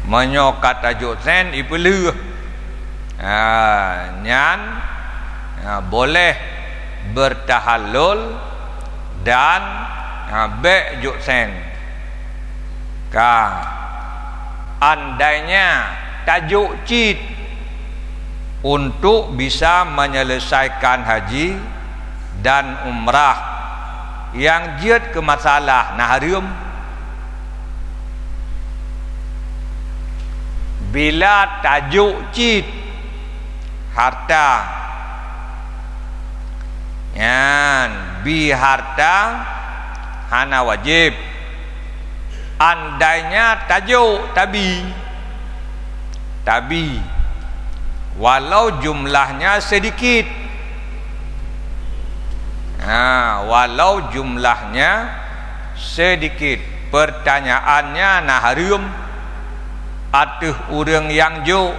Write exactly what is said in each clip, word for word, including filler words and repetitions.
Meunyoe ka tajok sen ipeuleueh, ha, nyan, ha, boleh bertahallul dan, ha, bèk jok sen. Ka, andainya tajok cit untuk bisa menyelesaikan haji dan umrah, nyang jeuet keu masalah na hareuem. Bila tajok cit harta, nyan bi harta hana wajéb. Andainya tajok tabi, tabi, walau jumlahnya sedikit. Ha, walau jumlahnya sedikit. Pertanyaannya na hareuem ateueh ureuëng nyang jok.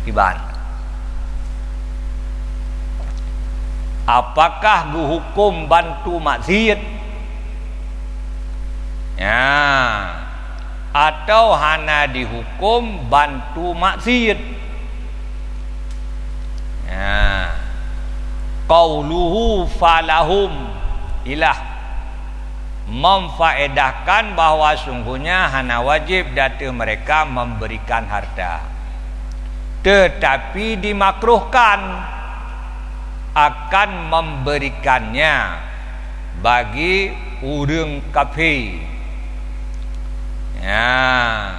Kiban. Apakah geuhuköm bantu maksiet? Ya, atau hana dihuköm bantu maksiet? Ya. Qauluhu falahum ilah memfaedahkan bahwa sungguhnya hana wajib di ateueh mereka memberikan harta, tetapi dimakruhkan akan memberikannya bagi ureuëng kafé. Ya,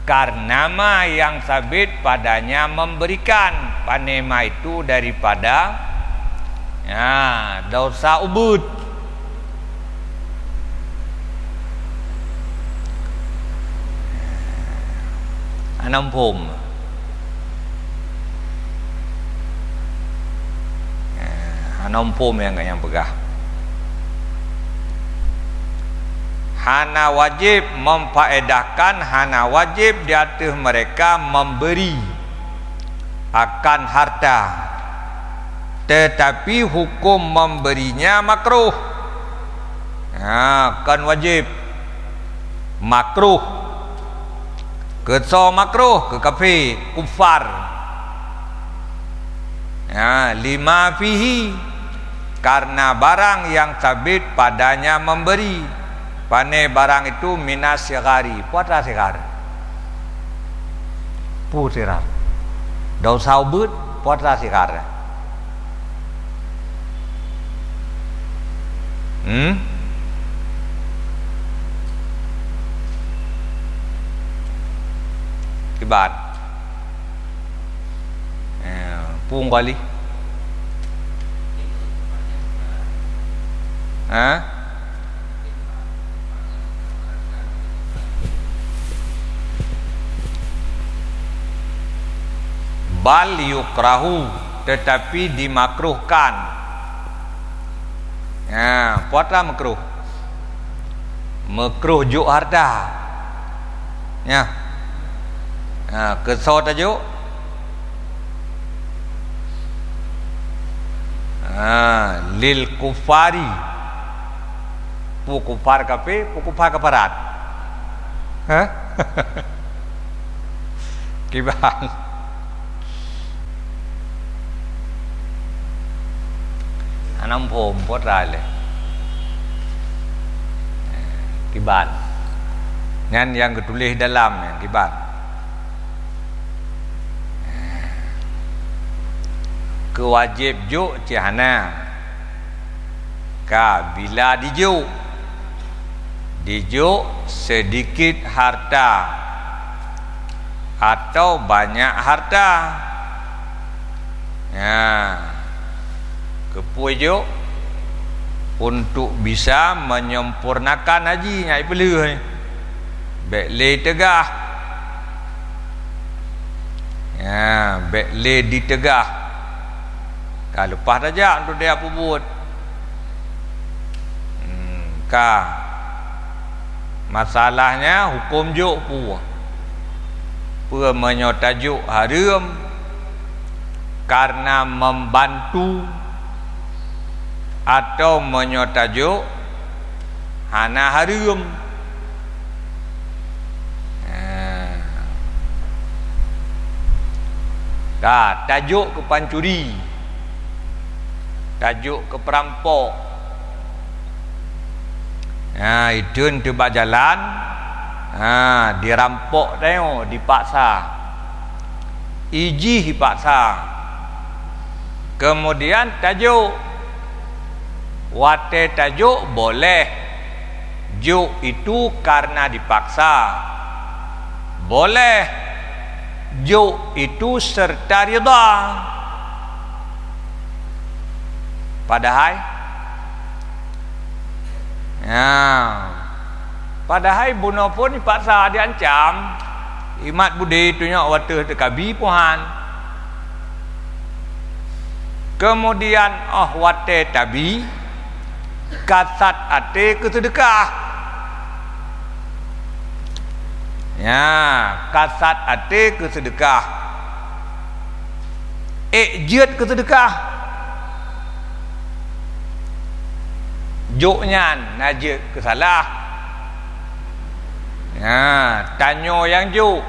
karena ma nyang sabit padanya memberikan, pane ma itu daripada, ya, desya ubeut. Hana muphom. Hana muphom nyang, nyang peugah. Hana wajib memfaedahkan, hana wajib di ateueh mereka memberi akan harta, tetapi huköm memberinya makruh. Ha, kon wajib. Makruh. Keu soe makruh? Keu kafé, kufar. Ha, lima fihi, karena barang nyang sabit padanya memberi. Pane barang itu? Minas sighari, peue atra sighar. Peue sighar? Desya ubeut, peue atra sighar. Hmm? Kiban. Eh, pung kali. Ha? Bal yukrahu, tetapi dimakruhkan. Ha, peue atra makruh? Makruh jok harta. Ya. Ha, keu soe tajok? Ha, lil kufari. Peue kufar kafé, peue kufar kafarat? Ha? Kiban. Hana muphom, peue atra lé. Kiban. Nyan nyang geutuléh dalam nyan, kiban. Keu wajéb jok cit hana. Ka, bila dijok, dijok seudikit harta atau banyak harta. Nyan, keupeue jok? Untuk bisa menyempurnakan haji, nyan ipeuleueh. Bèk lé teugah. Nyan, bèk lé diteugah. Ka leupah tajak untuk dia peubuet. Hmm, ka. Masalahnya huköm jok peue? Peue meunyoe tajok hareuem karena membantu, atau meunyoe tajok Hana hareuem. Ha. Ka, tajok keu pancuri. Tajok keu peurampok. Ha, iteun teuh bak jalan, ha, dirampok tanyoe, dipaksa. Ijih dipaksa. Keumudian tajok. Watée tajok boleh. Jok itu karena dipaksa. Boleh. Jok itu serta ridha. Padahai, ya, padahai bunoe phon dipaksa, diancam, imat budé tunyok watée teukabi puhan. Keumudian óh watée tabi, kasat até keu seudeukah. Ya, kasat até keu seudeukah. Ék jeuet keu seudeukah. Jok nyan na jeuet keu salah. Ya, tanyoe nyang jok.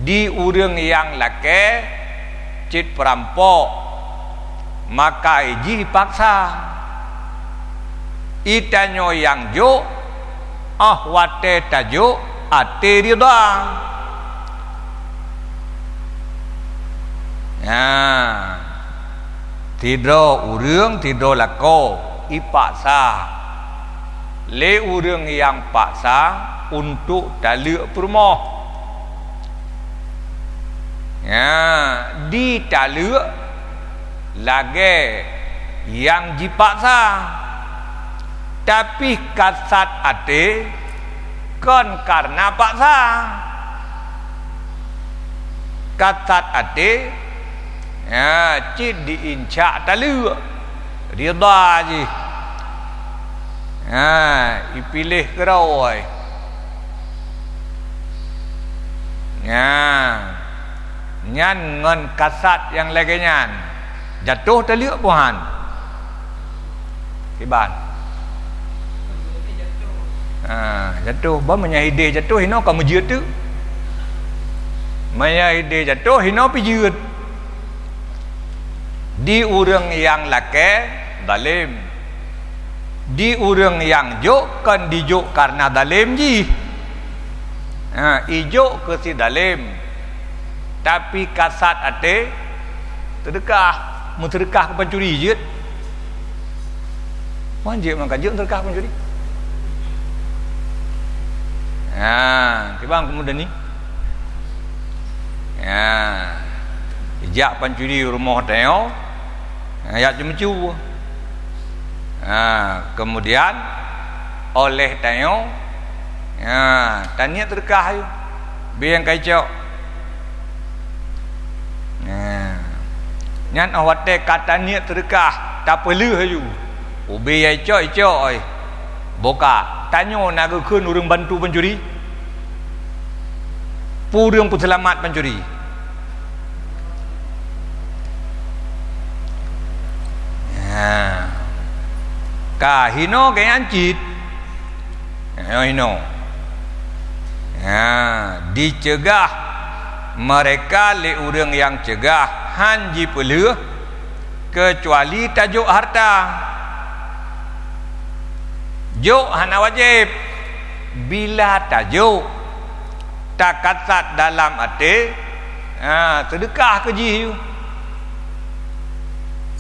Di ureuëng nyang lakée cit peurampok, maka ijih paksa. Itanyoe nyang jok, óh watée tajok até ridha. Nyan, sidroe ureuëng, sidroe lakoe ipaksa lé ureuëng nyang paksa untuk taleuek peurumoh. Nyan, di taleuek lagée nyang jipaksa, tapi kasat até kon kareuna paksa. Kasat até, ya, cit diincak taleuek, ridha jih. Ha, ipiléh keudroe. Nyan, nyan ngon kasat nyang lagée nyan, jatoh taleuek puhan. Kiban. Ha, jatoh. Bah meunyoe ideh jatoh, hinoe ka meujeuet teuk. Meunyoe ideh jatoh, hinoe pih jeuet. Di ureuëng nyang lakée, zalem. Di ureuëng nyang jok, kon dijok kareuna zalem jih. Ha, ijok keu si zalem. Tapi kasat até, seudeukah, meuseudeukah keu pancuri jeuet. Wan jeuet maka jeuet seudeukah pancuri. Ha, kiban keumudian ni. Ya. Jak pancuri rumoh tanyoe, ya, jak ceumeucue. Ha, keumudian, óh lheueh tanyoe, ya, taniet seudeukah ayue. Bèe nyang ka icok. Ya. Nyan óh watèe ka taniet seudeukah, tapeuleueh ayue. Ubé nyang icok, icok, oi. Boh ka, tanyoe na geukheun ureueng bantu pancuri? Peue ureueng peuseulamat pancuri? Nah, ka hinoe keu nyan cit. Nyoe hinoe. Nah, diceugah meureka lé ureueng nyang ceugah han jipeuleueh, keucuali tajok hareuta. Jok hana wajéb. Bila tajok, takasat dalam até, ha, seudeukah keu jih.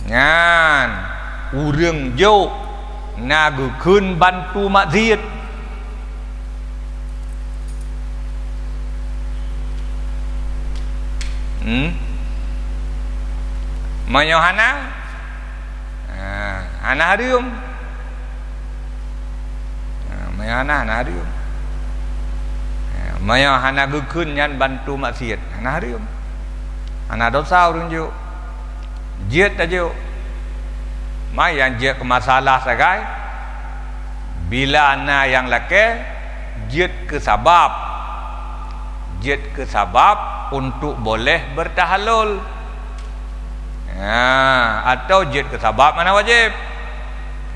Nyan, ureueng jok na geukheun bantu maksiet. Hmm? Meunyoe hana, ha, hana hareuem. Ha, meunyoe hana, hana hareuem. Ha, meunyoe hana geukheun nyan bantu maksiet, hana hareuem. Hana dosa ureueng jok. Jeuet tajok. Ma nyang jeuet keu masalah sagai, bila na nyang lakèe, jeuet keu sabab. Jeuet keu sabab untuk boleh bertahalul. Ha, atau jeuet keu sabab hana wajéb.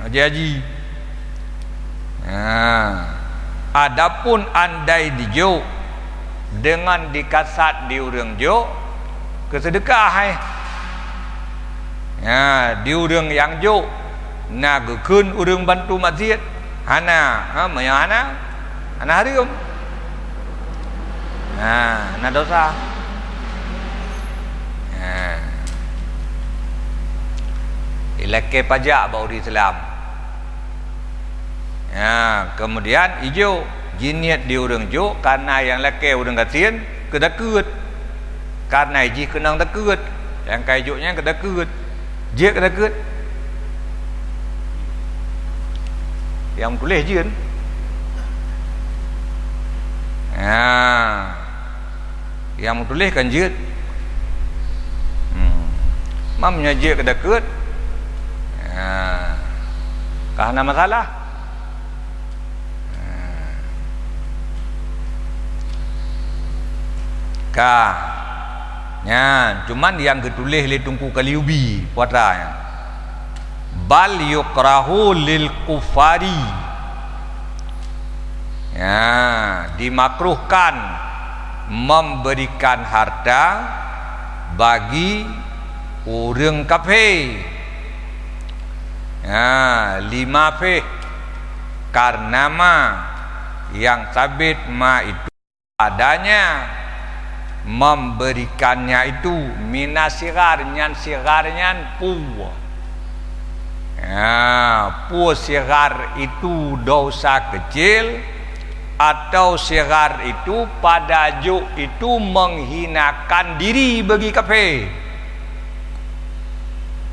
Haji-haji. Ha. Adapun andai dijok deungon dikasat di ureuëng jok, keu seudeukah hai. Ha, di ureuëng nyang jok na geukheun ureuëng bantu masjid, hana, ha, meunyoe hana, hana hareuem. Ha, hana dosa. Ha. Ilakée pajak bak ureuëng Islam. Ha, keumudian ijok, jiniet di ureuëng jok, kareuna nyang lakée ureuëng gasien keu takeuet. Kareuna jih keunong takeuet, nyang ka ijok nyan keu takeuet. Jeuet keu takeuet. Nyang tuléh jeuet. Ha. Nyang meutuléh kan jeuet. Hmm. Mam nyoe jeuet keu takeuet. Ha. Ka hana masalah. Ha. Ka. Nyan, cuman nyang geutuléh lé Teungku Kalyubi putra nyan. Bal yukrahu lil kufari. Ya, dimakruhkan memberikan harta bagi ureuëng kafé. Ya, lima pih, karena ma yang sabit ma itu padanya memberikannya itu, mina sigar, nyan sigar nyan peue. Ha, peue sigar itu dosa kecil, atau sigar itu pada jok itu menghinakan diri bagi kafé.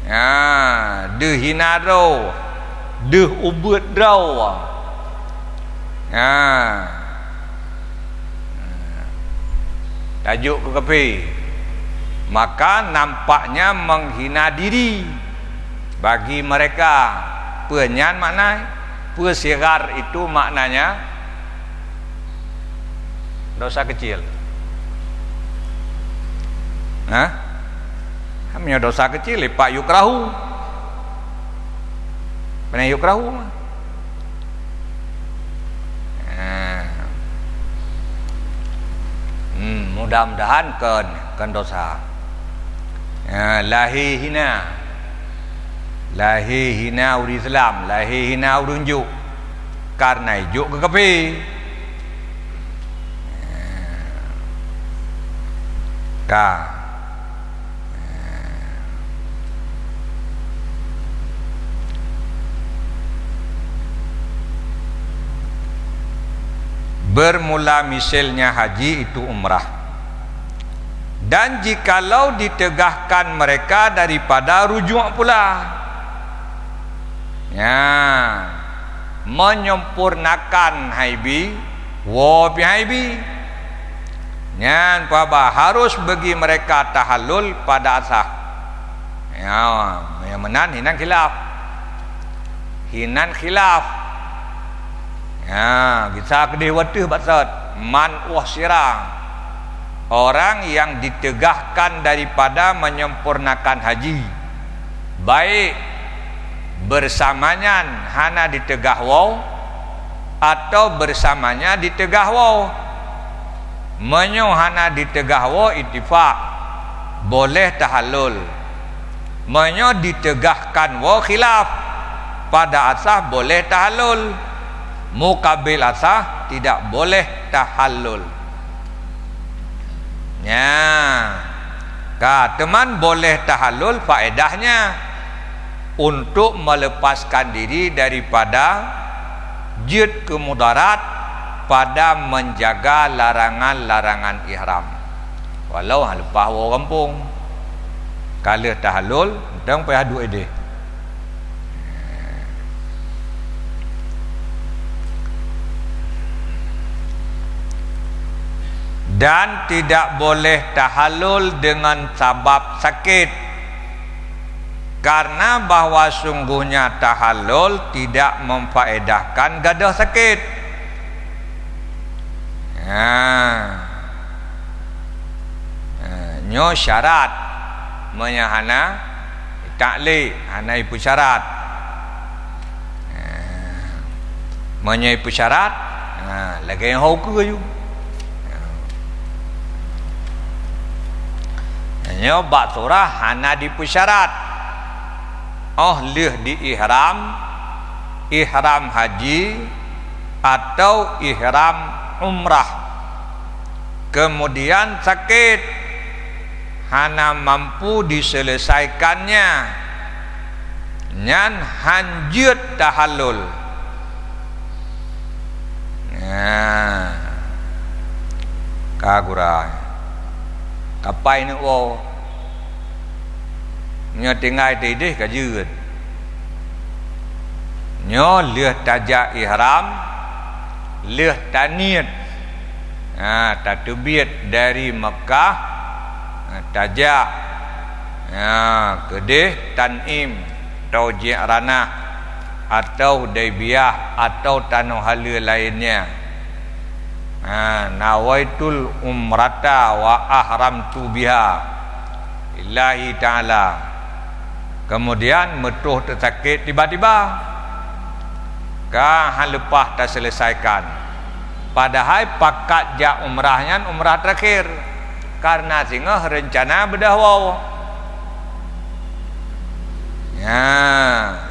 Ha, deuh hina droe, deuh ubeuet droe. Ha. Tajok keu kafé, maka nampaknya menghina diri bagi mereka. Peue nyan makna? Peue sigar itu maknanya? Dosa kecil. Hah? Meunyoe dosa kecil, ipak yukrahu. Pane yukrahu mah. Ha. Hmm, mudah-mudahan kon, kon dosa. Ha, lahé hina. Lahé hina ureuëng Islam, lahé hina ureuëng jok. Kareuna jok keu kafé. Ha. Ka. Bermula misalnya haji itu umrah. Dan jikalau ditegahkan mereka daripada rujuk pula. Ya, menyempurnakan haibi, woe pih haibi. Nyan peue haba harus bagi mereka tahallul pada asah. Ya, nyang meunan hinan khilaf. Hinan khilaf. Ya, gisa keudeh wateuh baksot man uhsira. Orang yang ditegahkan daripada menyempurnakan haji. Baik bersamanyan hana ditegah woe, atau bersamanya ditegah woe. Meunyoe hana ditegah woe ittifaq, boleh tahallul. Meunyoe ditegahkan woe khilaf, pada asah boleh tahallul. Mukabil asah tidak boleh tahallul. Nya, ka, teuma boleh tahallul faedahnya untuk melepaskan diri daripada jeuet keu mudarat pada menjaga larangan-larangan ihram. Walau leupah woe gampông, ka lheueh tahallul, mantong payah duek ideh. Dan tidak boleh tahallul dengan sabab sakit, karena bahwa sungguhnya tahallul tidak memfaedahkan gadoh sakit. Ha. Ha, nyoe syarat. Meunyoe hana, taklek, hana ipeusyarat. Ha. Meunyoe ipeusyarat, ha, lagèe nyang ho ukeue ju. Nyoe bak surah hana dipeusyarat. Óh lheueh di ihram, ihram haji atau ihram umrah, kemudian sakét, hana mampu diselesaikannya, nyan han jeuet tahallul. Nah, ka gura. Kapai neuk woe. Nyoe tinggai teudeh ka jeuet. Nyoe lheueh tajak ihram, lheueh taniet. Ha, tateubiet dari Meukah, ha, tajak, ha, keudeh Tan'im, atau Ji'ranah, atau Hudaibiyah, atau tanoh haleue laén nyan. Ha, nawaitul umrata wa ahramtu biha lillahi ta'ala. Kemudian meutroh teusakét tiba-tiba. Ka han leupah taseuleusaikan. Padahai pakat jak umrah nyan umrah terakhir. Karena singoh reuncana beudôh woe. Nya,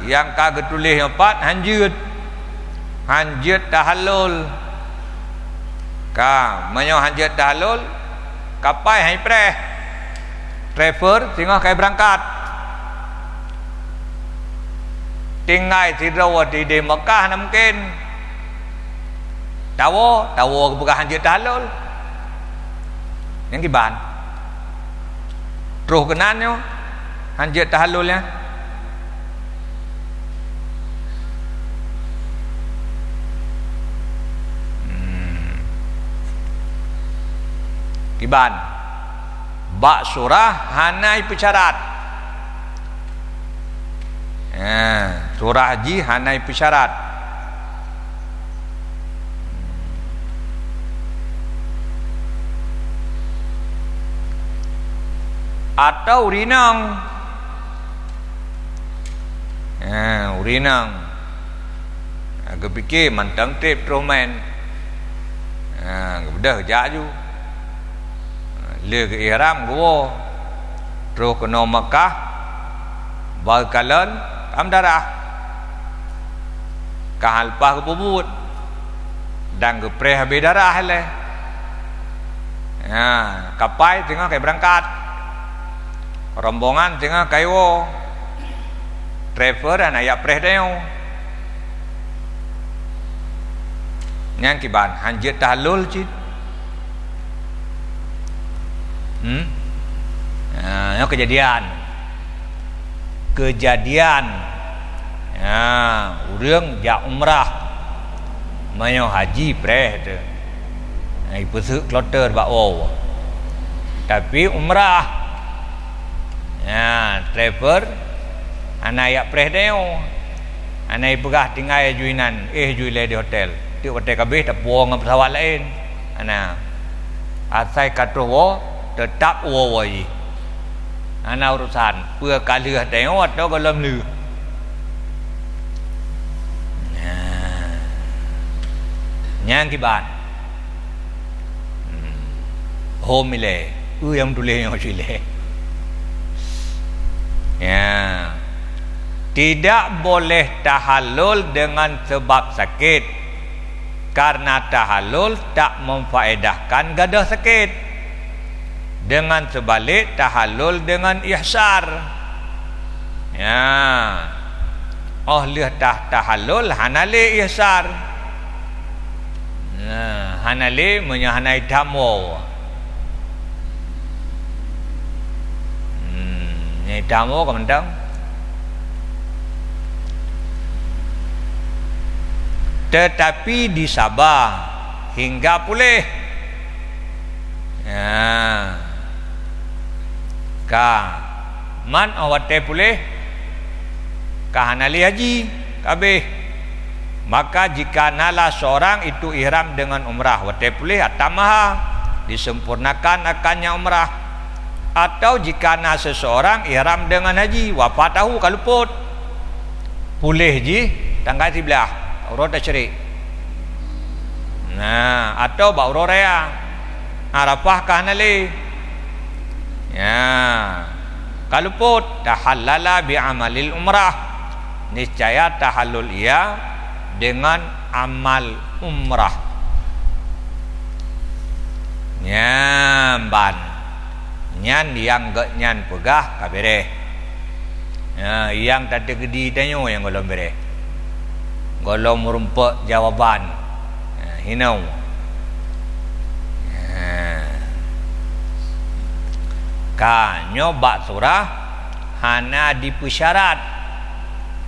nyang ka geutuléh nyoe pat han jeuet. Han jeuet tahallul. Ka, meunyoe han jeuet tahallul, kapai han ipreh. Travel singoh ka ibeurangkat. Tinggai sidroe di, di Meukah hana mungken. Tawoe, tawoe geupeugah han jeuet tahallul. Nyan kiban. Troh keunan nyoe, han jeuet tahallul nyan. Hmm. Kiban. Bak surah hana ipeusyarat. Ha, surah jih hana ipeusyarat. Atau ureueng inong. Ha, ureueng inong. Ha, geupike mantong treb troh meu'en. Ha, geubeudôh jak ju. Ha, lheueh geu-ihram geuwoe. Troh keunoe Meukah, bak kalon, tam darah. Ka han leupah geupeubuet. Dan geupreh habéh darah ilèe. Ha, kapai teungoh ka ibeurangkat. Rombongan teungoh ka iwoe. Travel hana jak preh tanyoe. Nyan kiban, han jeuet tahallul cit. Hmm? Ha, nyoe keujadian. Keujadian. Ha, ureueng jak umrah. Meunyoe haji preh teuh. Ha, ipeuseuk kloter bak woe. Tapi umrah. Ha, travel hana jak preh tanyoe. Hana ipeugah tinggai ju inan, éh ju ilèe di hotel. Teuk watèe ka abéh tapuwoe ngon peusawat laén. Hana. Asai ka troh woe, teutap woe-woe jih. Hana urosan, peue ka lheueh tanyoe atau gohlom lheueh. Nah. Nyan kiban. Hmm. Hom ilèe, peue nyang tuléh nyoe cit ilèe. Ya. Tidak boleh tahallul dengan sebab sakit. Karena tahallul tak memfaedahkan gadoh sakit. Dengan seubalik, tahallul dengan ihsar. Ya. Óh lheueh tah-, tahallul hana lé ihsar. Nah, hana lé meunyoe hana itam woe. Hmm, nyan itam woe ka mantong. Tetapi di Sabah hingga puléh. Ya. Ka. Man óh watèe puléh, ka hana lé haji, ka abéh. Maka jika nalah seorang itu ihram dengan umrah watèe puléh, atammaha, disempurnakan akannya umrah. Atau jika na seseorang ihram dengan haji, wa fatahu, ka luput. Puléh jih tanggai siblaih, uroe tasyrik. Nah, atau bak uroe raya. Arafah ka hana lé. Ya. Ka luput, tahallala bi amalil umrah. Niscaya tahallul ia dengan amal umrah. Nyan ban. Nyan nyang geuhnyan peugah ka beureh. Ha, nyang tateukeudi tanyoe nyang gohlom beureh. Gohlom meurumpok jawaban. Ha, hinoe. Ha. Ka nyoe bak surah hana dipeusyarat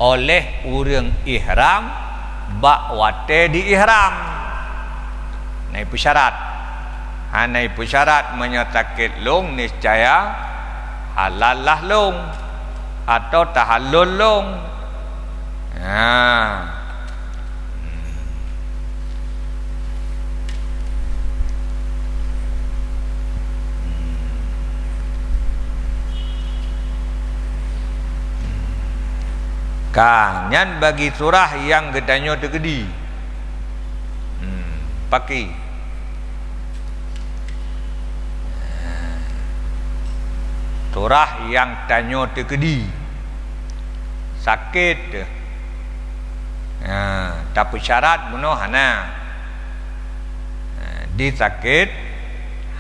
oleh ureuëng ihram bak watée di ihram. Hana ipeusyarat. Hana ipeusyarat meunyoe sakét lôn niscaya halal lah lôn atau tahallul lôn. Ha. Ka, nyan bagi surah nyang geutanyoe teukeudi. Hmm, paki. Surah nyang tanyoe teukeudi. Sakét. Ha, tapeusyarat bunoe hana. Ha, di sakét,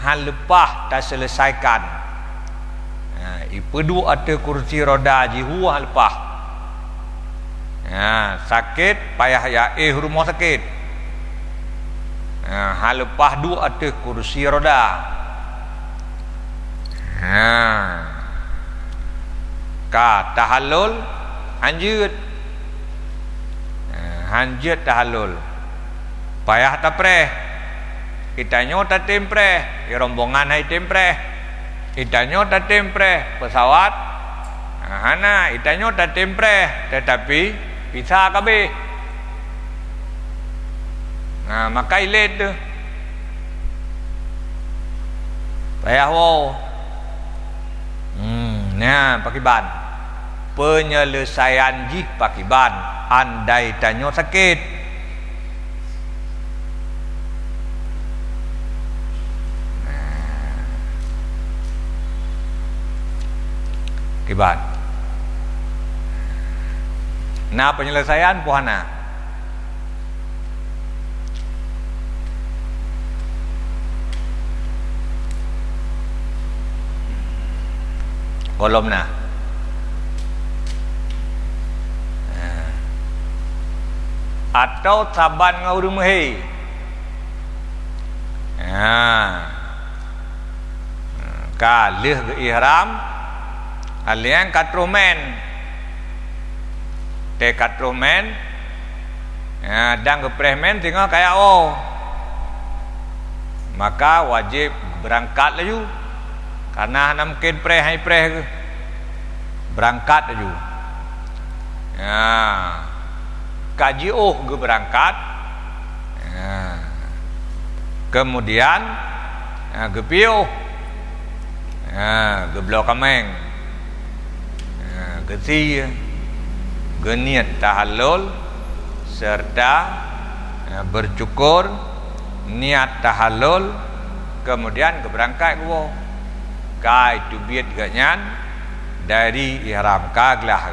han leupah taseuleusaikan. Ha, ipeuduek ateueh kursi roda jihu han leupah. Ha, sakét payah ya éh rumoh sakét. Ha, han leupah duek ateueh kursi roda. Ha. Ka tahallul, han jeuet. Ha, han jeuet tahallul. Payah tapreh. Geutanyoe tatem preh, di rombongan hai tem preh. Geutanyoe tatem preh, peusawat. Ha, hana, geutanyoe tatem preh, teutapi visa ka abéh. Nah, maka ilét teuh. Payah woe. Hmm, nah, pakiban. Peunyeuleusayan jih pakiban, andai tanyoe sakét. Nah. Kiban. Na peunyeuleusayan peue hana? Gohlom na. Atau saban ngon ureuëng meuhé. Ha. Ka lheueh geu-ihram, aleng ka troh mén. Teuka troh mén, ha, dan geupreh mén singoh kaya woe. Maka wajéb beurangkat laju. Kareuna hana mungken preh, han ipreh geuh. Beurangkat laju. Ha. Ka jiôh geubeurangkat. Ha. Keumudian, ha, geupiôh. Ha, geubloe kaméng. Ha, geusie. Geuniet tahallul serta, ha, beucukur, niet tahallul, keumudian geubeurangkat geuwoe. Ka iteubiet geuhnyan dari ihram ka glah.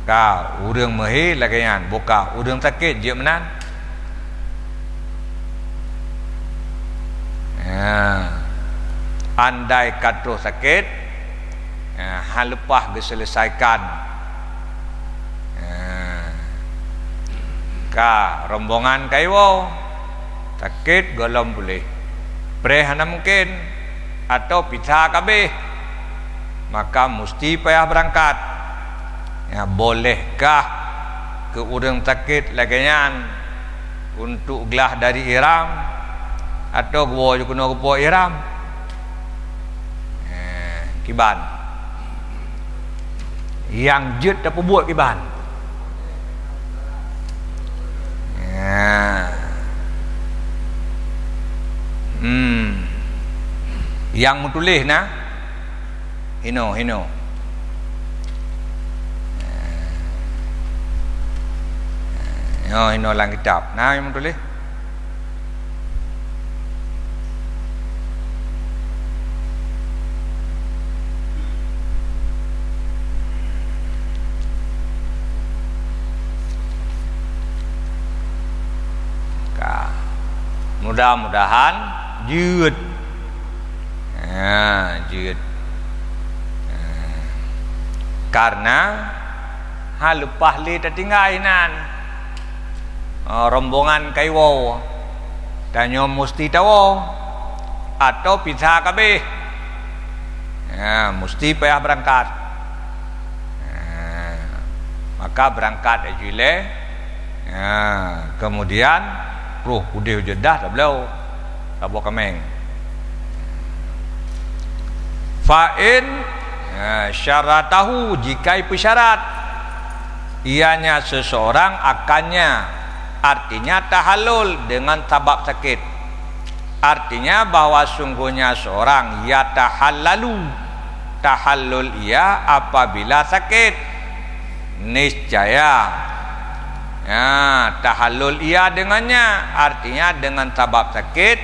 Ka ureuëng meuhé lagée nyan, boh ka ureuëng sakét jeuet meunan. Ha. Andai ka troh sakét, ha, han leupah geuseuleusaikan. Ha. Ka rombongan ka iwoe, sakét gohlom puléh. Preh hana mungken, atau visa ka abéh, maka musti payah beurangkat. Ya, bolehkah keu ureuëng sakét lagée nyan untuk glah dari ihram, atau geuwoe jih keunoe geupuwoe ihram? Eh, kiban. Nyang jeuet tapeubuet kiban. Ya. Hmm. Nyang meutuléh na? Hinoe, hinoe. Nyoe hinoe lam kitab. Na nyang meutuléh? Mudah-mudahan jeuet. Ha, jeuet. Ha. Karena ha leupah lé tatinggai nan. Ha, rombongan ka iwoe. Tanyoe musti tawoe. Atau pisah ka abéh. Ha, musti payah beurangkat. Ha, maka beurangkat laju ilée. Ha, kemudian roh udeh u Jeddah tabloe saboh kaméng. Fa in, ha, syaratahu, jika ipeusyarat ianya seseorang akannya, artinya tahallul dengan sabab sakit. Artinya bahwa sungguhnya seorang yatahallalu, tahallul ia apabila sakit, niscaya, ya, tahallul ia dengannya, artinya dengan sabab sakit,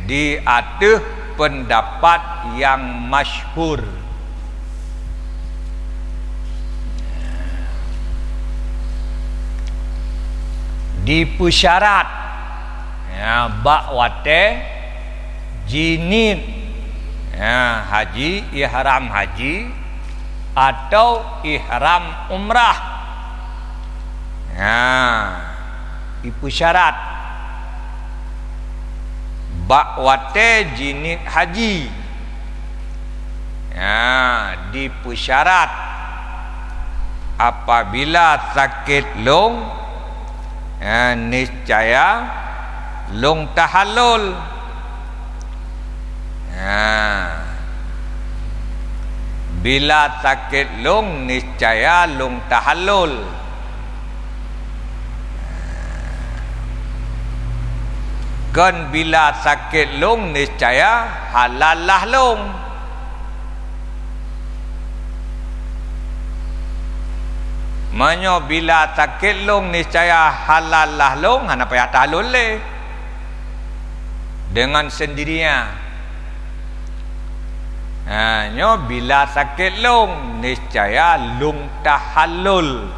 di ateueh pendapat yang masyhur. Dipeusyarat, ya, bak watée jiniet, ya, haji, ihram haji atau ihram umrah. Ya, dipeusyarat bak watée jiniet haji. Ya, dipeusyarat apabila sakét lôn, ya, niscaya lôn tahallul. Ya. Bila sakét lôn, niscaya lôn tahallul. Kon bila sakét lôn, niscaya halal lah lôn. Meunyoe bila sakét lôn, niscaya halal lah lôn, hana payah tahallul lé. Dengan sendirinya. Ha, nyoe bila sakét lôn, niscaya lôn tahallul.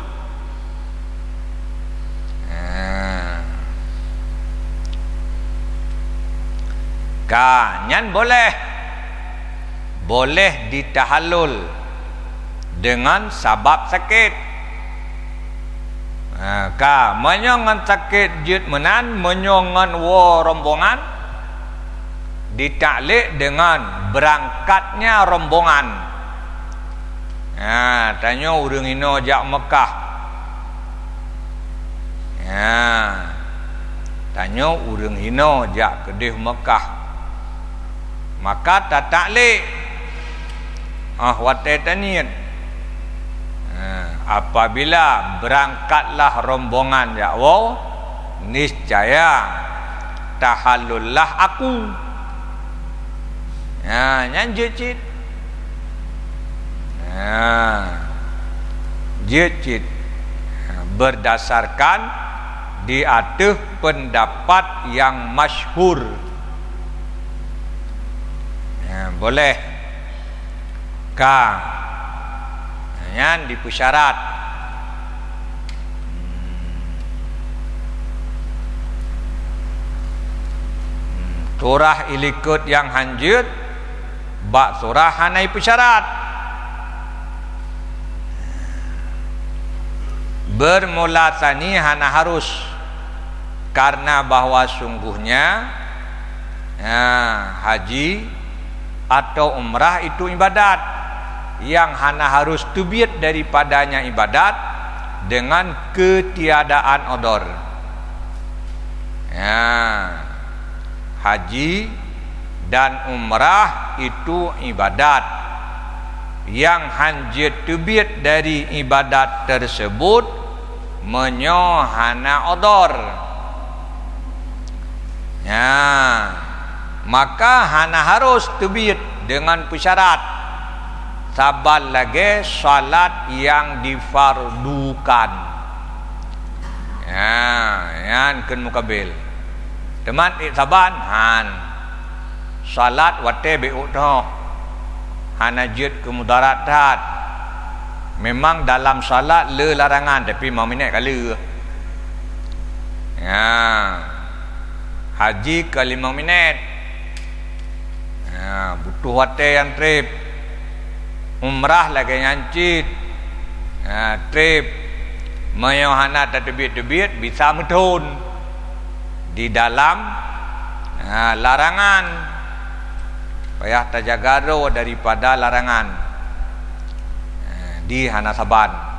Ha. Ka, nyan boleh. Boleh ditahallul dengan sabab sakét. Ha, ka, meunyoe ngon sakét jeuet meunan, meunyoe ngon woe rombongan, ditaklek dengan berangkatnya rombongan. Ha, tanyoe ureuëng inoe jak Meukah. Ha, tanyoe ureuëng inoe jak keudeh Meukah. Maka tataklek, ah, watée taniet. Ha, apabila berangkatlah rombongan jak woe, niscaya tahallullah aku. Ha, nyan jeuet cit. Ha, jeuet cit. Ha, berdasarkan di ateueh pendapat yang masyhur. Ha, boleh. Ka. Nyan dipeusyarat. Surah ilikot nyang hanjeuet bak surah hana ipeusyarat. Bermula sani hana harus, karena bahwa sungguhnya, ya, haji atau umrah itu ibadat yang hana harus teubiet daripadanya ibadat dengan ketiadaan odor. Ya, haji dan umrah itu ibadat yang hanjeuet teubiet dari ibadat tersebut meunyoe hana odor. Ya, maka hana harus teubiet dengan peusyarat, saban lagée salat nyang difardukan. Ya, nyan kheun mukabel. Teuma ék saban, han. Salat watée bék ôk teuh. Hana jeuet keu mudarat that. Memang dalam salat le larangan, tapi mau minét ka le. Ya. Haji keu limong minét. Ha, butuh watée nyang treb. Umrah lagée nyan cit. Ha, treb. Meunyoe hana tateubiet-teubiet, bisa meuthon di dalam, ha, larangan. Payah tajaga droe daripada larangan. Ha, di hana saban.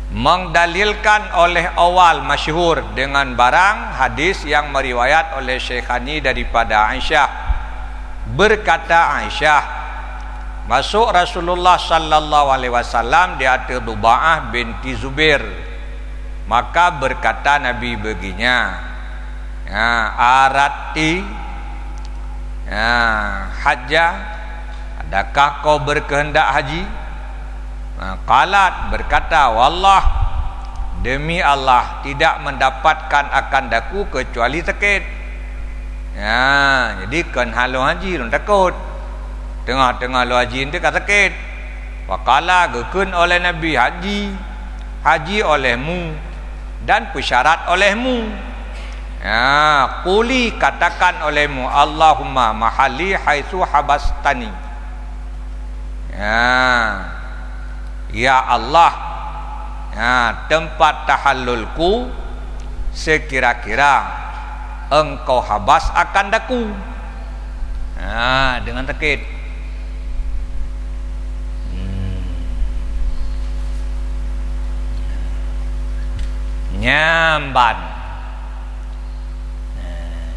Mengdalilkan oleh awal masyhur dengan barang hadis yang meriwayat oleh Syaikhani daripada Aisyah. Berkata Aisyah, masuk Rasulullah sallallahu alaihi wasallam di ateueh Dubaah binti Zubair. Maka berkata Nabi baginya, ya, "Aradti, ya, hajja, adakah kau berkehendak haji?" Nah, qalat, berkata, "Wallah, demi Allah, tidak mendapatkan akan daku kecuali sakét." Ya, jadi kon hana lôn haji, lôn takot. Teungoh-teungoh lôn haji, ente ka sakét. Faqala, geukheun oleh Nabi, "Haji, haji olehmu, dan peusyarat olehmu." Ya, quli, katakan olehmu, "Allahumma mahalli haitsu habastani." Ya. "Ya Allah, ya, tempat tahallulku sekira-kira Engkau habas akan daku." Ya, dengan sakét. Hmm. Nyan ban. Nah,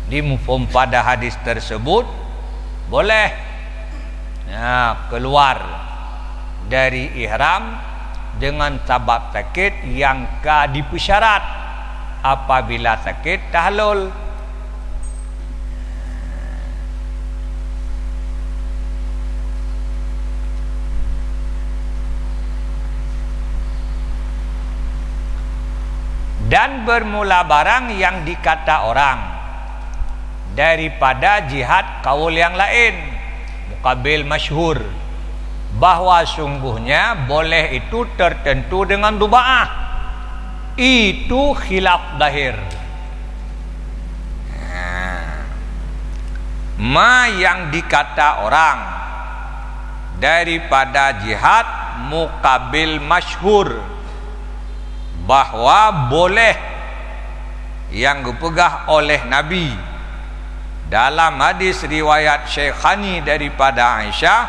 di mufhum pada hadis tersebut, boleh, nah, keluar dari ihram dengan sabab sakét yang ka dipeusyarat apabila sakét tahallul. Dan bermula barang yang dikata orang daripada jihad kaul yang laén, muqabil masyhur, bahwa sungguhnya boleh itu tertentu dengan Dubaah. Itu khilaf zahir. Nah, ma yang dikata orang daripada jihad muqabil masyhur, bahwa boleh yang geupeugah oleh Nabi. Dalam hadis riwayat Syaikhani daripada Aisyah,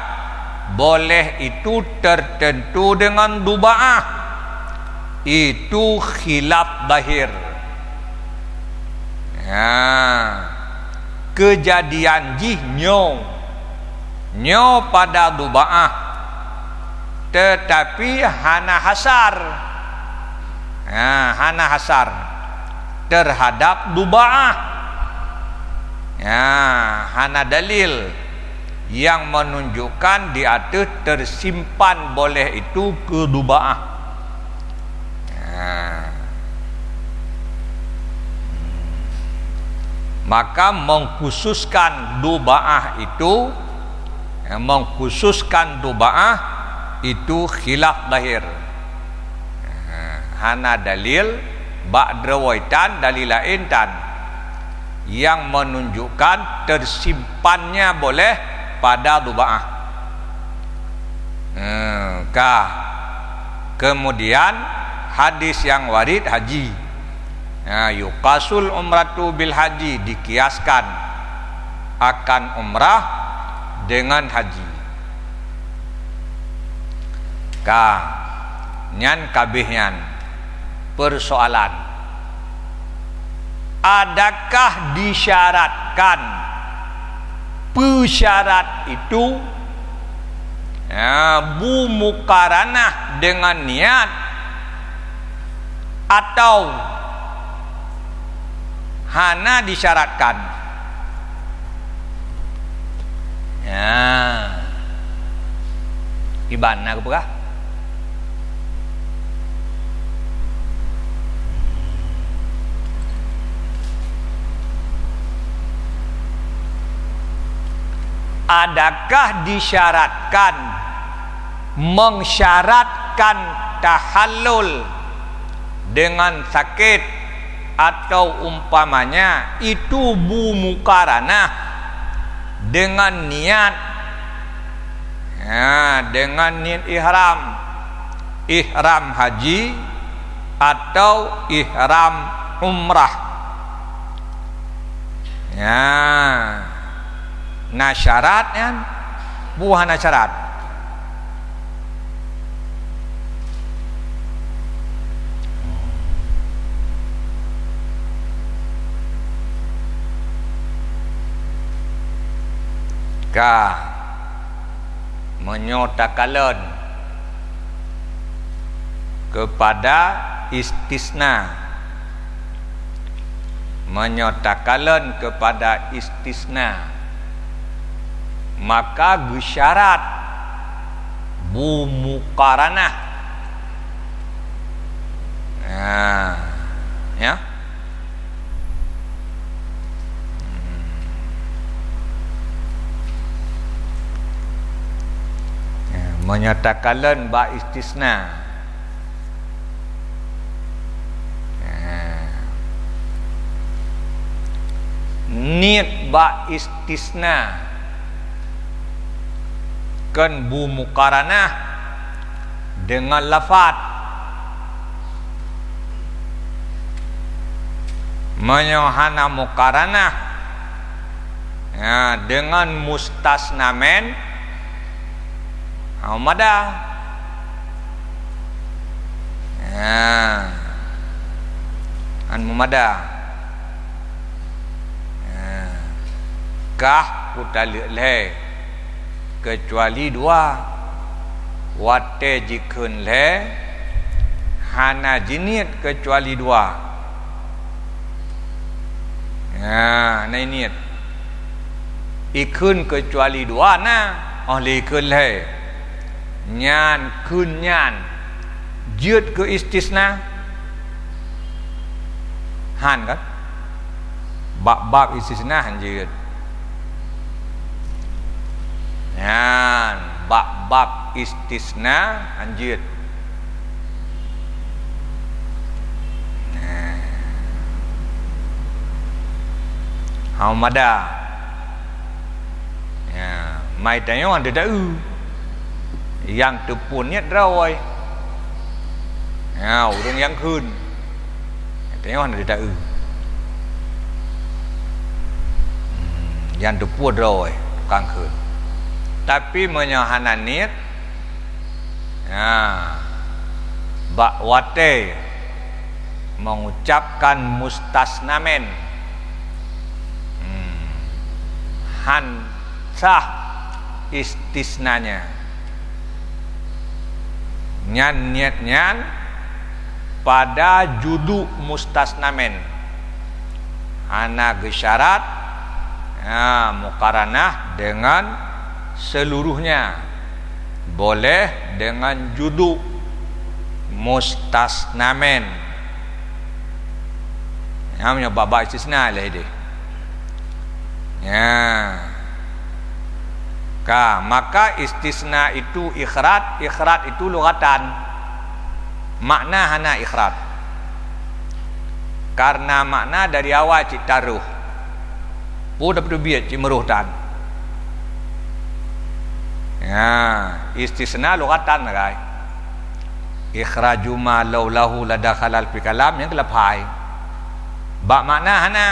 boleh itu tertentu dengan Dubaah. Itu khilaf zahir. Ya. Kejadian jih nyoe, nyoe pada Dubaah, tetapi hana hasar. Ya, hana hasar terhadap Dubaah. Ya, hana dalil yang menunjukkan di ateueh tersimpan boleh itu keu Dubaah. Nah. Maka mengkhususkan Dubaah itu, ya, mengkhususkan Dubaah itu khilaf zahir. Nah, hana dalil bak droe tan, dalil laén tan yang menunjukkan tersimpannya boleh pada Dubaah. Hmm, ka. Kemudian hadis yang warid haji. Ya, yuqasul umratu bil haji, dikiaskan akan umrah dengan haji. Ka, nyan kabeh nyan. Persoalan, adakah disyaratkan peusyarat itu, ya, bu mukaranah dengan niat atau hana disyaratkan? Ya. Iban na geupeugah, adakah disyaratkan, mengsyaratkan tahallul dengan sakét Atau umpamanya itu bu mukaranah dengan niat, ha, dengan niat ihram, ihram haji atau ihram umrah. Ya. Na syarat nyan, bu hana syarat. Ka, meunyoe takalon keupada istisna, meunyoe takalon keupada istisna, maka geusyarat bu mukaranah. Nah, ya. Hmm. Ya, meunyoe takalon bak istisna. Nah. Niet bak istisna kon bu mukaranah deungon lafat. Meunyoe hana mukaranah, ya, deungon mustasna min, hana mumada. Ya. Hana mumada. Ya. Kah kutaleuek lhée, keucuali dua. Watée jikheun lhée, hana jiniet keucuali dua. Nah, na niet. Ikheun keucuali dua na, óh lheueh ikheun lhée. Nyan kheun nyan jeuet keu istisna? Han kan? Bak bab istisna han jeuet. Nyan, bak bab istisna han jeuet. Nah. Hana mumada. Ya, mai tanyoe han teuta-eu. Nyang teupeue niet droe. Ya, ureuëng nyang kheun. Tanyoe hana teuta-eu. Hmm, nyang teupeue droe tukang kheun. Tapi meunyoe hana niet, ya, bak watée mengucapkan mustasna min, hmm, han sah istisnanya. Nyan niet nyan pada juduk mustasna min. Hana geusyarat, ha, mukaranah deungon seluruhnya. Boleh deungon juduk mustasna min. Nyan meunyoe bab-bab istisna lé deh. Ya. Ka, maka istisna itu ikhraj, ikhraj itu lughatan. Makna hana ikhraj. Karena makna dari awai cit taroh. Peue tapeubiet cit meurôh tan. Ya, istisna lughatan, guys. Ikhraju ma laulahu ladakhalal fi kalam, nyang keulhèe. Bak makna hana.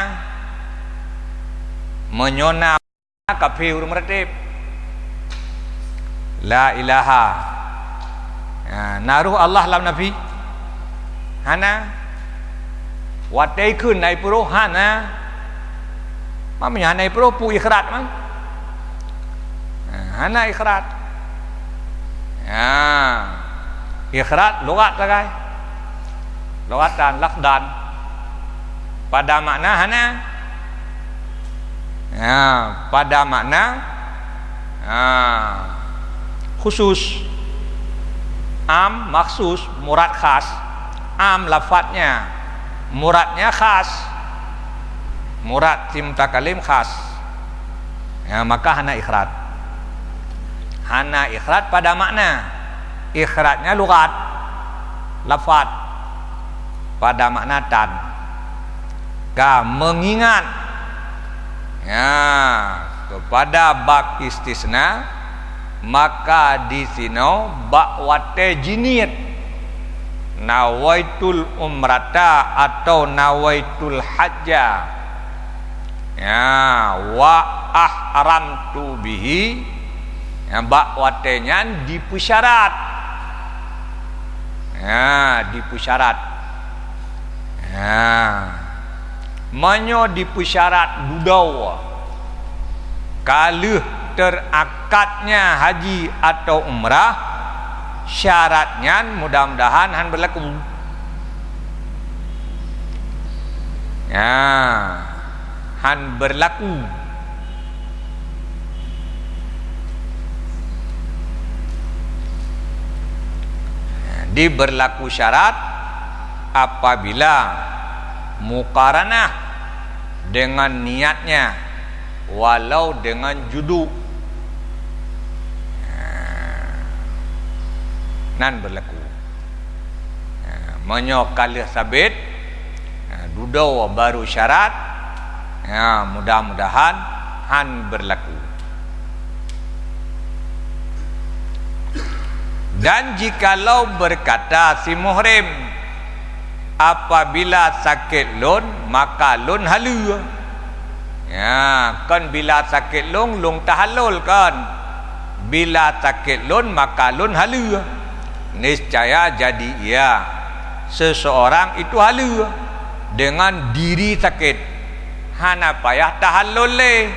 Meunyoe na kafé ureuëng meuratéb. La ilaha. Ha, na roh Allah lam nafi? Hana. Watée kheun na ipeurôh? Hana. Meunyoe hana ipeurôh, peue ikhraj man? Ha, hana ikhraj. Ha. Ikhraj lughat sagai. Lughatan, lafdan. Pada makna hana. Ha, pada makna, ha, khusus. Am, makhsus, murad khas. Am lafadznya, muradnya khas. Murad isim mutakalim khas. Ya, maka hana ikhraj. Hana ikhraj pada makna. Ikhrajnya lughat, lafadz, pada makna tan. Ka meungingat, ya, keupada bab istisna, maka disinoe bak watée jiniet, nawaitul umrata atau nawaitul hajja, ya, wa ahramtu bihi, ya, bak watée nyan dipeusyarat, ya, dipeusyarat. Ha, meunyoe dipeusyarat dudoe, ka lheueh teurakadnya haji atawa umrah, syarat nyan mudah-mudahan hán beurlaku. Ha, hán beurlaku. Dibeurlaku syarat apabila muqaranah deungon niatnya walau deungon juduk. Nan beurlaku. Ha, meunyoe ka lheueh sabit, ha, dudoe barô syarat, ha, mudah-mudahan hán beurlaku. Dan jikalau beukata si muhrim, "Apabila sakét lôn, maka lôn haleue." Ya, kon bila sakét lôn, lôn tahallul, kon. Bila sakét lôn, maka lôn haleue. Niscaya jadi ia, seseorang itu haleue deungon diri sakét, hana payah tahallul lé.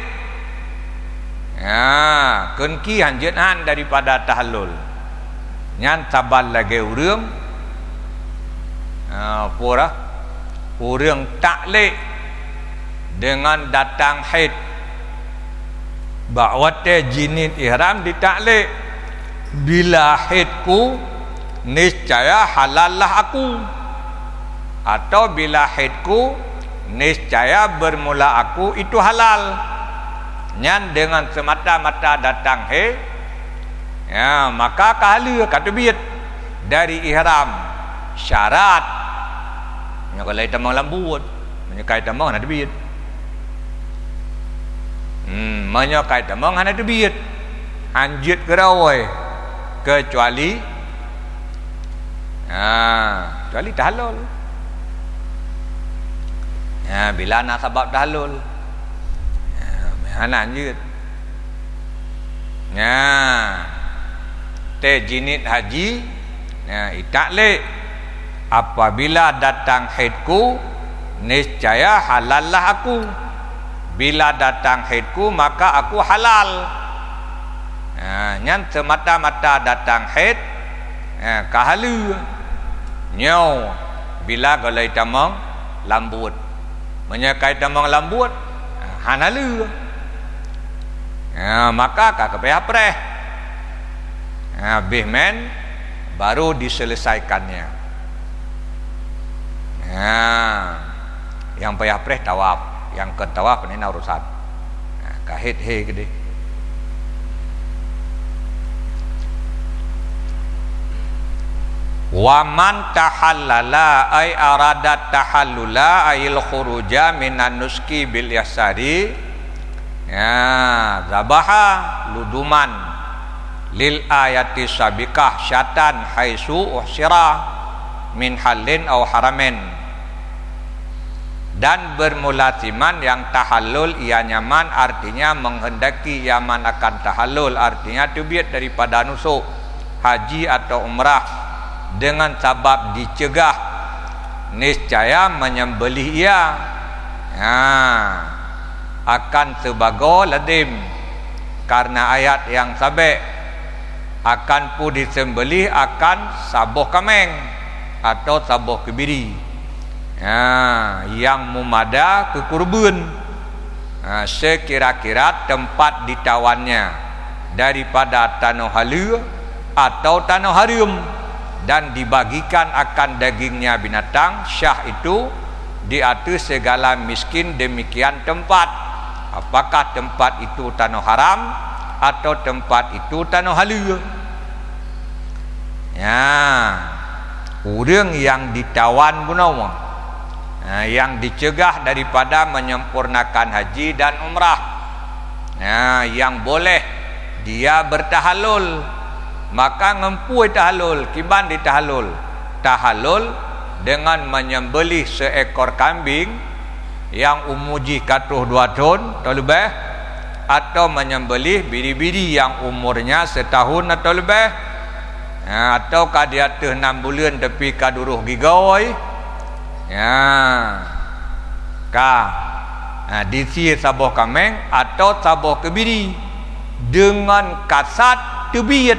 Ya, kon ki hanjeuet han daripada tahallul. Nyan saban lagée ureuëng, ha, peue rhah, ureuëng taklik deungon datang haid. Bak watée jiniet ihram ditaklik, "Bila haidku, niscaya halallah aku." Atau, "Bila haidku, niscaya bermula aku itu halal." Nyan deungon semata-mata datang haid, ya, maka ka haleue, ka teubiet dari ihram. Syarat, meunyoe ka lheueh tamong lam buet, meunyoe ka lheueh tamong hana teubiet. Hmm, meunyoe ka lheueh tamong hana teubiet, hanjeuet keurawoe, keucuali, ha, keucuali tahallul. Ya, bila na sabab tahallul, ya, hana hanjeuet. Nyan, tée jiniet haji, nyan, itaklik, "Apabila datang haidku, niscaya halallah aku. Bila datang haidku, maka aku halal." Nah, nyan semata-mata datang haid, nah, ka haleue. Nyoe, bila gohlom tamong lam buet. Meunyoe ka tamong lam buet, nah, hana haleue. Nah, maka ka geupayah preh. Nah, habéh meunan baru diselesaikannya. Nah, nyang payah preh tawaf, nyang kon tawaf nyan na urusan. Nah, ka haid he keudeh. Wa man tahallala ay arada tahallula ayil khuruja minan nuski bil ihsari. Ya, zabaha luduman lil ayati sabiqah syatan haitsu uhsira min halin au haramin. Dan bermula siman nyang tahallul ia nyaman, artinya menghendaki ia man akan tahallul, artinya teubiet daripada nusuk haji atau umrah dengan sabab diceugah, niscaya menyembelih ia, ha, akan sibagoe ladem, karena ayat nyang sabek, akan peue disembelih akan saboh kaméng atau saboh keubiri, ha, nyang mumada keu keureubeuen. Ha, sekira-kira teumpat ditawannya daripada tanoh haleue atau tanoh hareuem, dan dibagikan akan dagingnya binatang syah itu di ateueh segala miskin demikian teumpat, apakah teumpat itu tanoh haram atau teumpat itu tanoh haleue. Nyan, ureuëng nyang ditawan bunoe, Ha, yang dicegah daripada menyempurnakan haji dan umrah. Ha, yang boleh dia bertahallul. Maka ngon peue tahallul, kiban jitahallul. Tahallul dengan menyembelih seekor kambing yang umu jih ka troh dua thon atau leubeh, atau menyembelih biri-biri yang umurnya setahun atau lebih, ha, atau ka di ateueh nam buleuen tapi ka duroh gigoe, ya, ka, ha, disie saboh kaméng atau saboh keubiri deungon kasat teubiet.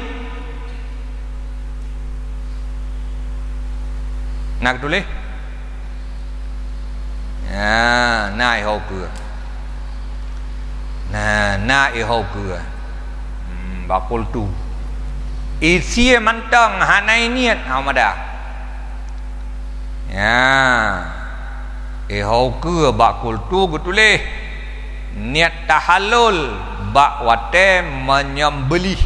Na geutuléh? Na, na ihoe keue. Na, na ihoe keue. Hmm, bak kultu. Isie mantong hana niet, ha, mada. Ya. Ihoe keue bak kultu geutuléh niet tahallul bak watée menyembelih.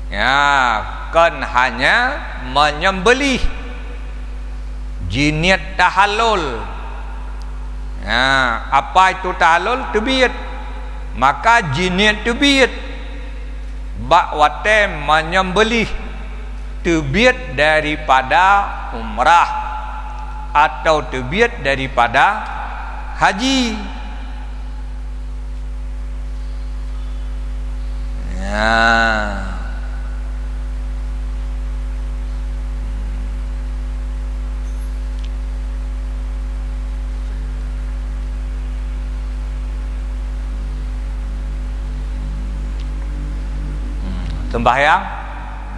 Ya, kon hanya menyembelih. Jiniet tahallul. Ya, apa itu tahallul? Teubiet. Maka jiniet teubiet bak watée menyembelih, teubiet daripada umrah atau teubiet daripada haji. Ya. Hmm, sembahyang,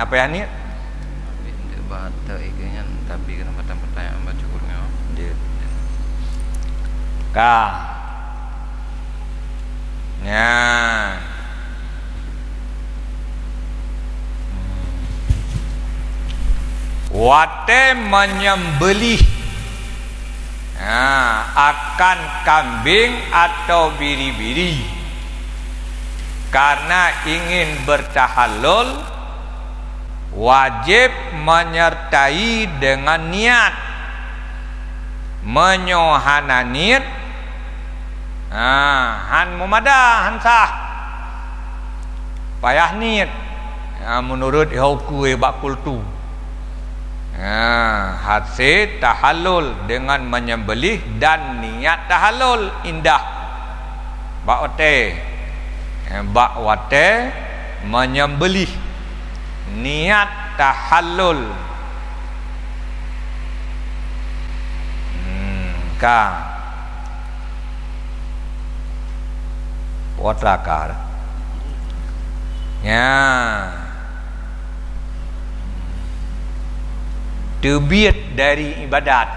na payah niet? Tapi untuk bahasa itu nyan, tapi kena batang pertanyaan baca kurang. Dia. Ka. Nyan. Watée menyembelih, ha, akan kambing atau biri-biri karena ingin bertahallul, wajéb menyertai dengan niat. Meunyoe hana niet, ha, han meumada, han sah. Payah niet, ha, meunurot ihoe keue bak kultu. Ha, hase tahallul dengan menyembelih dan niat tahallul indah. Bak watée, eh, bak watée menyembelih, niat tahallul. Hmm, ka. Potra ka. Ya. Teubiet dari ibadat.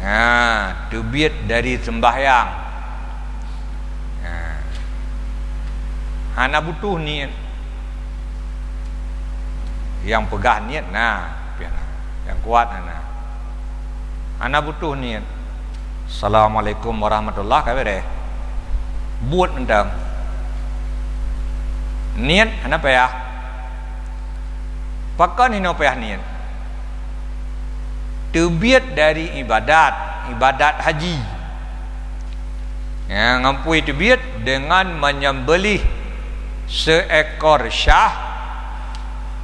Ha, teubiet dari sembahyang. Ha. Hana butuh niet. Nyang peugah niet na, pian na. Nyang kuat hana. Hana butuh niet. Assalamualaikum warahmatullah, ka beureh. Buet mantong. Niet hana payah. Pakon hinoe payah niet? Teubiet dari ibadat, ibadat haji. Ya, ngon peue teubiet? Dengan menyembelih seekor syah,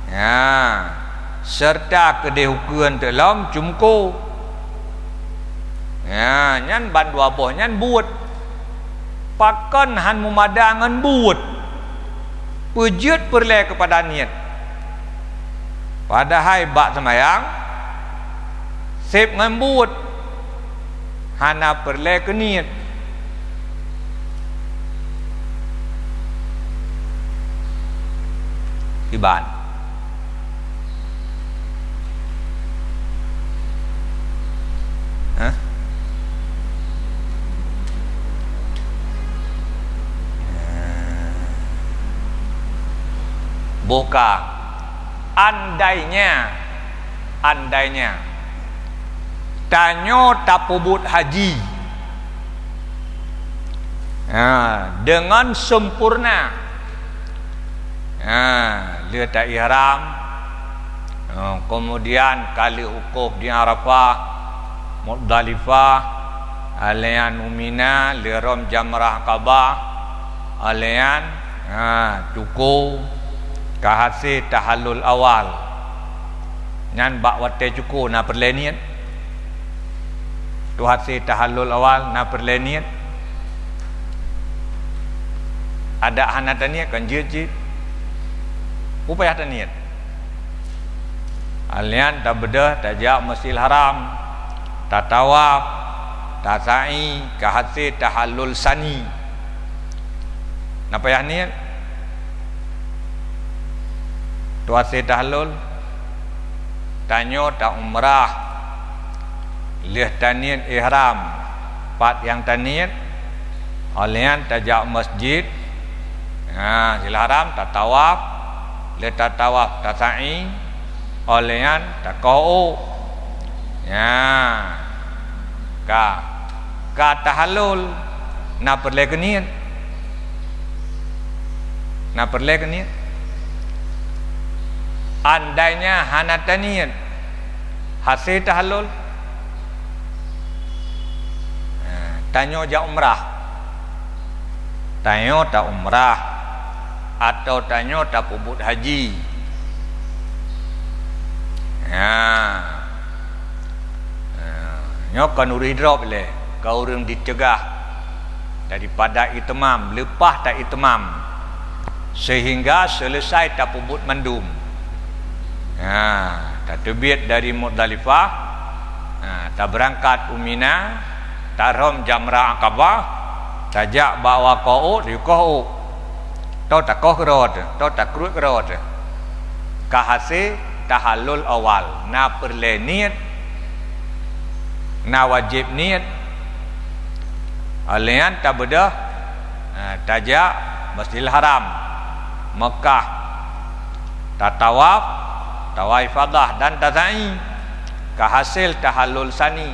ya, serta keudeh ukeuen teuk lom ceumeuko. Ya, nyan bandua boh nyan buet. Pakon han meumada ngon buet? Peujeuet peureulée keupada niet. Padahai bak seumayang, seb ngon buet, hana peureulée keu niet. Kiban. Hah? Boh ka. Andainya, andainya tanyoe tapeubuet haji, ha, deungon sempurna, ha, lheueh ta-ihram, Ha, keumudian ka lheueh wukuf di Arafah, Muzdalifah, alèh nyan u Mina, lheueh rhom Jamrah Aqabah, alèh nyan, ha, cuko ka hasé tahallul awal. Nyan bak watèe cuko na peureulèe niet. Tuh hasé tahallul awal na peureulèe niet. Adak hana taniet kan jeuet cit. Peue payah taniet. Alèh nyan tabeudôh tajak Masjidil Haram, tatawaf, tasa'i, ka hasé tahallul sani. Na payah niet. Tuh hasé tahallul, tanyoe ta umrah, lheueh taniet ihram. Pat nyang taniet, alèh nyan tajak masjid, ha, Masjidil Haram, tatawaf, lheueh tatawaf tasa'i, alèh nyan takoh ôk. Nyan. Ka, ka tahallul, na peureulèe keuniet. Na peureulèe keuniet. Andainya hana taniet, hasé tahallul. Ha, tanyoe jak umrah. Tanyoe ta umrah atau tanyoe tapeubuet haji. Ha. Ha. Nyoe kon ureueng idrop lé, kon ureueng dicegah daripada itimam, leupah ta itimam, sehingga selesai tapeubuet mandum. Ha, tateubiet dari Muzdalifah, ha, tabeurangkat u Mina, tarhom Jamrah Aqabah, tajak bak wakoh ôk, tayue koh ôk. Toh takoh keudroe teuh, toh takruet keudroe teuh. Ka hasé tahallul awal, na peureulèe niet, na wajéb niet. Alèh nyan tabeudôh, ha, tajak Masjidil Haram, Meukah, tatawaf, tawaf ifadah dan tasa'i. Ka hasé tahallul sani,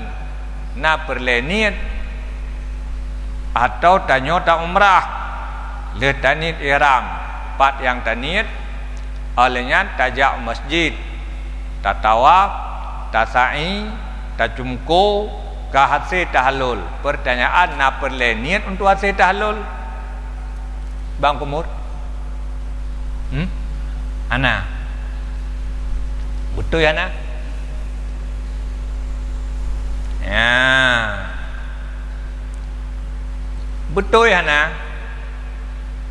na peureulèe niet. Atau tanyoe ta umrah, lheueh taniet ihram, pat nyang taniet, alèh nyan tajak masjid, tatawaf, tasa'i, tacumko, ka hasé tahallul. Peurtanyaan, na peureulèe niet untuk hasé tahallul? Bang Kumur? Hmm? Hana. Beutôi hana? Ya. Beutôi hana?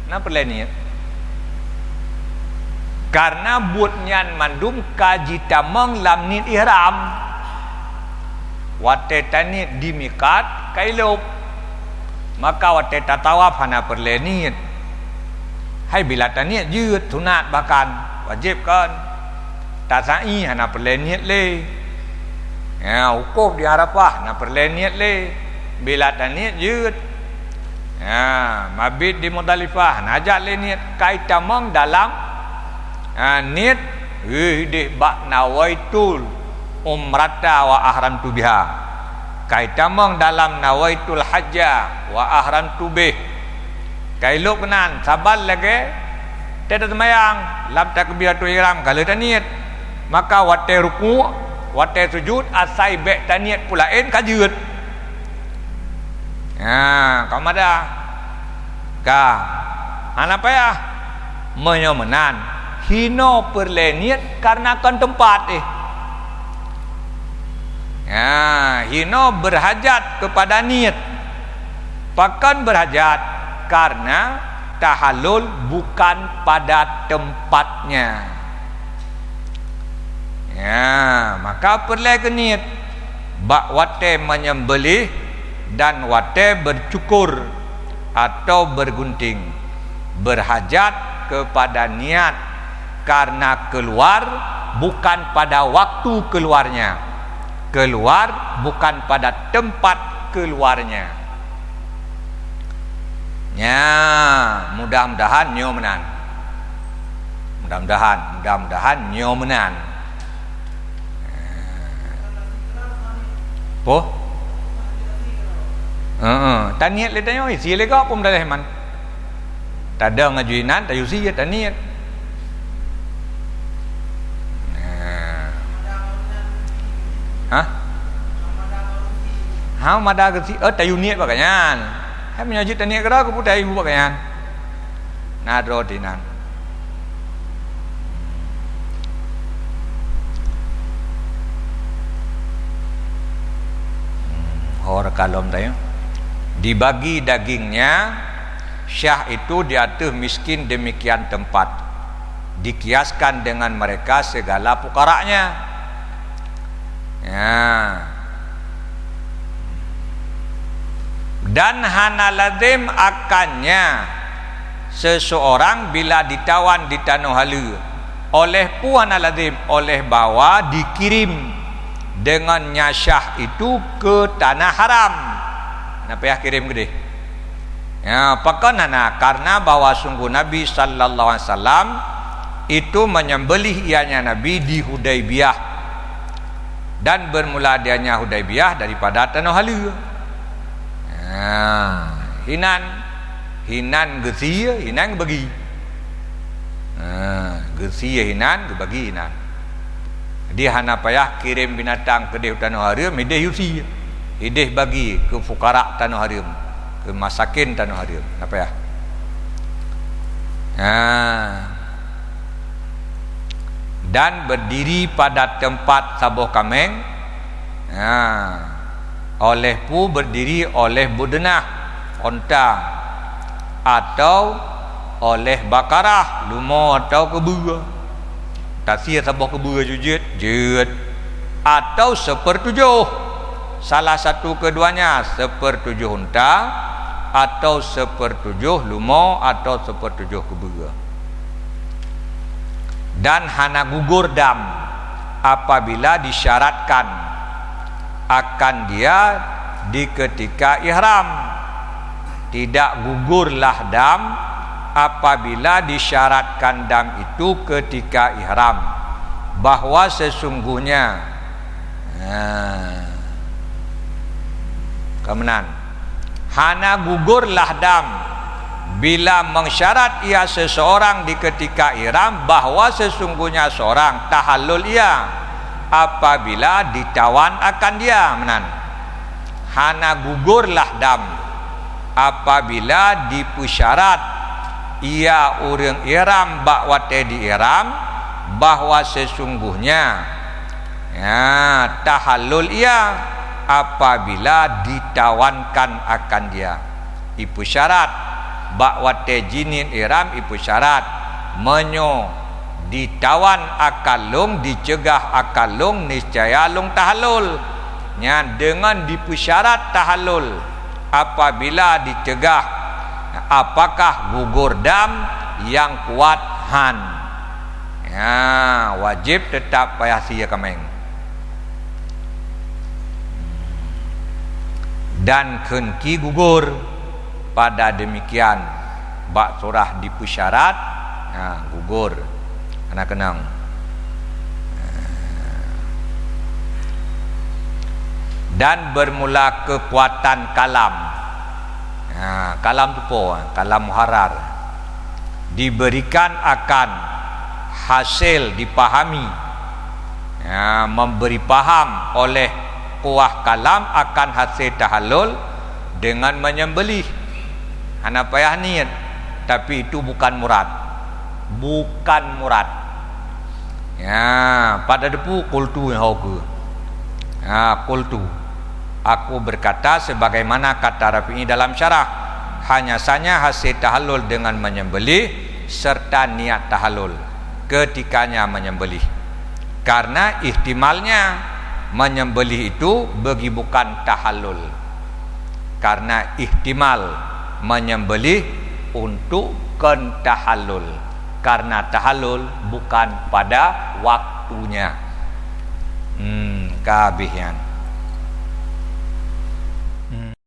Na peureulèe niet. Karena buet nyan mandum ka jitamong lam niet ihram. Watèe taniet di miqat ka ilôb. Maka watèe tatawaf hana peureulèe niet. Hai bila taniet jeuet, sunat bahkan, wajéb kon. Tasa'i hana peureulèe niet lé. Ya, wukuf di Arafah hana peureulèe niet lé. Bila taniet jeuet. Ya, mabit di Muzdalifah hana jak lé niet. Ka itamong dalam, ha, niet, heueh deh bak nawaitul umrata wa ahramtu biha. Ka itamong dalam nawaitul hajja wa ahramtu bih. Ka ilôb keunan, saban lagèe watèe taseumayang, lam takbiratul ihram ka lheueh taniet. Maka watèe ruku', watèe sujud, asai bèk taniet peue laén ka jeuet. Ha, ka mada. Ka. Hana payah. Meunyoe meunan, hinoe peureulèe niet karena kon teumpat, eh. Ha, hinoe beurhajat keupada niet. Pakon beurhajat? Karena tahallul bukan pada tempatnya. Ya, maka peureulèe keuniet bak watèe menyembelih dan watèe bercukur atau bergunting. Beurhajat keupada niet, karena keuluar bukan pada waktu keuluarnya. Keuluar bukan pada teumpat keuluarnya. Nya, mudah-mudahan nyoe meunan. Mudah-mudahan, mudah-mudahan nyoe meunan. Poh? Heeh, taniet lé tanyoe, isi lé gob pun dah lé man. Tadong aju inan, tayue sie taniet. Nah, Hah? Ha, mada geusie, eh, tayue niet bak nyan. Hai meunyoe jeuet taniet keudroe, keupeue tayue bak nyan? Na droe dinan. Hmm, hor kalom tayue. Dibagi dagingnya, syah itu di ateueh miskin demikian tempat. Dikiaskan dengan mereka segala fukaranya. Ya. Dan hana lazim akannya seseorang bila ditawan di tanoh haleue, oleh peue hana lazim, oleh bahwa dikirim dengan nyan syah itu ke tanah haram. Na payah kirim keudeh. Ya, pakon hana? Karena bahwa sungguh Nabi sallallahu alaihi wasallam itu menyembelih ianya Nabi di Hudaibiyah, dan bermula dianya Hudaibiyah daripada tanoh haleue. Ya, hinan, hinan geusie, hinan geubagi. Ha, geusie hinan, geubagi hinan. Jadi hana payah kirém binatang keudeh u tanoh hareuem, hideh usie, hideh bagi keu fukara tanoh hareuem, keu masakin tanoh hareuem, hana payah. Ha. Dan berdiri pada tempat saboh kaméng, ha, oleh peue berdiri, oleh beudeunah onta, atau oleh bakarah, lumo atau keubeue. Tasie saboh keubeue jeuet, jeuet. Atau sepertujuh, salah satu keduanya, sepertujuh unta atau sepertujuh lumo atau sepertujuh keubeue. Dan hana gugur dam apabila disyaratkan akan dia di ketika ihram. Tidak gugurlah dam apabila disyaratkan dam itu ketika ihram, bahwa sesungguhnya, ha, ka meunan. Hana gugurlah dam bila mengsyarat ia seseorang di ketika ihram bahwa sesungguhnya seorang tahallul ia apabila ditawan akan dia, meunan. Hana gugurlah dam apabila dipeusyarat ia ureuëng ihram bak watée di ihram bahwa sesungguhnya, ya, tahallul ia apabila ditawankan akan dia. Ipeusyarat bak watée jiniet ihram ipeusyarat, meunyoe ditawan akan lôn, diceugah akan lôn, niscaya lôn tahallul. Nyan deungon dipeusyarat tahallul apabila diceugah apakah gugur dam nyang kuat, han. Ya, wajéb teutap payah sie kaméng. Dan kheun ki gugur pada demikian bak surah dipeusyarat, ha, gugur. Hana keunong. Dan bermula kekuatan kalam. Ha, kalam tu po, kalam muharrar. Diberikan akan hasil dipahami, ya, memberi paham oleh kuah kalam akan hasil tahallul dengan menyembelih. Hana payah niet, tapi itu bukan murad. Bukan murad. Ya, pada depu qultu nyang hau keu. Ya, qultu. Aku berkata sebagaimana kata Rafi'i dalam syarah, hanya sanya hasil tahallul dengan menyembelih serta niat tahallul ketikanya menyembelih. Karena ihtimalnya menyembelih itu bagi bukan tahallul. Karena ihtimal menyembelih untuk kon tahallul. Karena tahallul bukan pada waktunya. Hmm, ka habéh nyan.